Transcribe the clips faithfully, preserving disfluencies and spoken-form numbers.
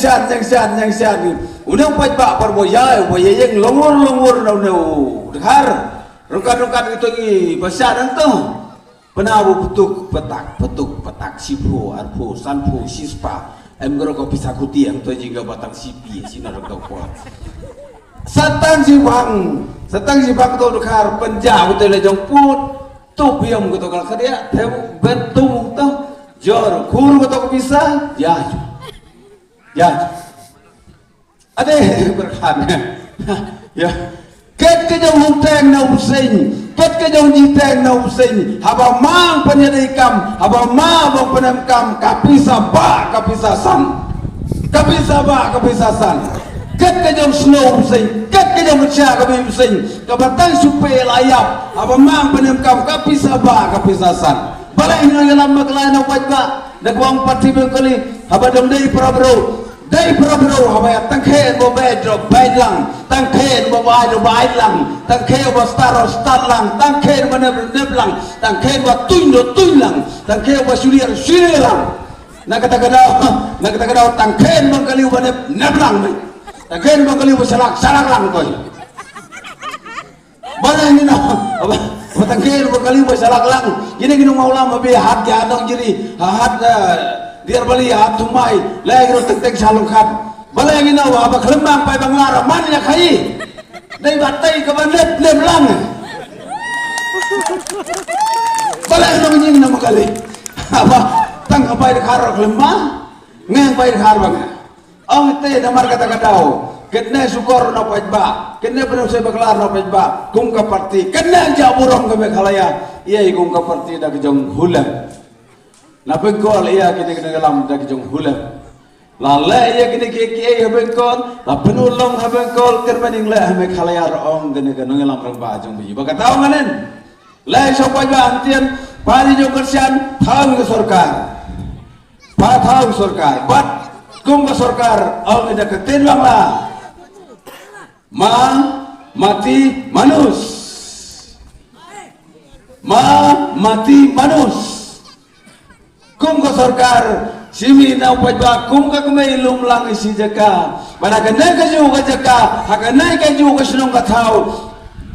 Shan, nyang shan, nyang shan. U nongpaidbah por ba ïa, ba ïa ïeng longwur, longwur na u ne u Dkhar. Rungkat, rungkat kito ki ba shan nangto. Pynah u pyntuk, pyntak, pyntuk, pyntak, shiphew, arphew, sanphew, shispah. Em karo ka pisa khuti hangto jingga ba tang shipi, shina rungkat ko. Sa tang shibang, sa tang shibang to Dkhar, pynjah kito la jong put. Tu biang kito ka khadiah, te ben tu to. Jor, kur kito ka pisa, ya. Ya. Ade berkhan. Ya. Ket ka jong u teng na u seng, ket ka jong ji teng na u seng. Haba mang pynïadei kam, haba ma bang pynem kam, ka pisa ba, ka pisa san. Ka pisa ba, ka pisa san. Ket ka jong snow u seng, ket ka jong ka cha ka bi u seng. Ka batang supe la yap, haba mang pynem kam, ka pisa ba, ka pisa san. Balei ngi ngi lam maklai na wajba, da kwang parti bengkali, haba dong dei para bro. Dei para bro haba ïa tang khein ba bad ro bad lang, tang khein ba wai ro wai lang, tang khein ba star ro star lang, tang khein ba nep ro nep lang, tang khein ba tuin ro tuin lang, tang khein ba shuliar shuliar lang. Na kata ka daw, na kata ka daw tang khein ba kali ba nep nep lang mei. Tang khein ba kali ba shalak shalak lang koi. Bala ngi na ba tang khein ba kali ba shalak lang. Kine kine maulam ba bi hat ki hat dong jiri, hat diar bali, hat tumai. Lai kino teng teng shalung khat. Bala ngi na ba khlem bang pai bang lar man ïa khai. Dei ba tai ka ba lep lep lang. Bala ngi na ngin na makali. Ba tang ka pai khar khlem ba. Ngeng pai khar bang. Ong te namar kata ka daw. Kitne sukor na pajba. Kitne pynam se baklar na pajba. Kum ka parti. Kitne ja burom ka Meghalaya. Ïa kum ka parti da ka jong hulem. Na pengkol ïa kine kine lam da ka jong hulem. La le ïa kine ki ki ha pengkol. La pynulong ha pengkol. Kermaning le ha Meghalaya ong kine kine lam rang ba jong bi. Ba ka daw nganen. Le sha pajba antian. Pari jong kersian. Thaw ka sorkar. Pathaw sorkar, bat kum ka sorkar, ong ida ka tin bang la. Ma, mati, manus. Ma, mati, manus. Kum ka sorkar, simi na pajba, kum ka kmei lum lang isi jaka. Bana ka ne ka ju ka jaka, ha ka ne ka ju ka shnong ka thaw.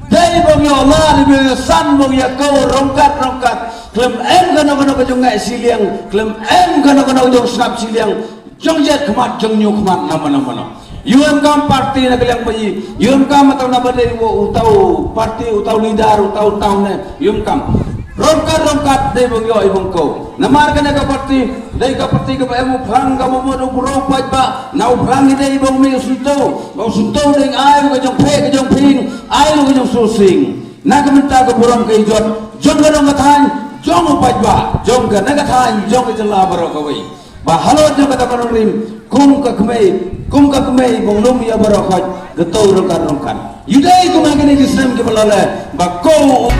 Dei bong ïa la, dei bong ïa san, bong ïa ko, rongkat, rongkat. Klem em kano kano ka jong ngai siliang, klem em kano kano ka jong snap siliang. Jong jet khmat, jong nyu khmat, nama nama nama. Yu em kam parti na kaliang bayi, yu em kam atau na badei wo utau parti, utau leader, utau tau ne, yu em kam. Rongkat, rongkat, dei bong ïa, bong ko. Namar kane ka parti, dei ka parti ka ba em u phang ka ba mut u bro pajba, na u phang i dei bong mi u sunto, bong sunto dei ai ka jong phe, ka jong phin, ai ka jong susing. Na ka mynta ka burom ka ijot, jong ka nong ka thain, jong u pajba, jong ka na ka thain, jong ka jylla baroh kawei. Ba halor jong kata ka nongrim, kum ka kmei, kum ka kmei, bong lum ïa baroh khot, ka to rongkat rongkat. Yu dei kum ha kine ki snem ki ba la leh, ba ko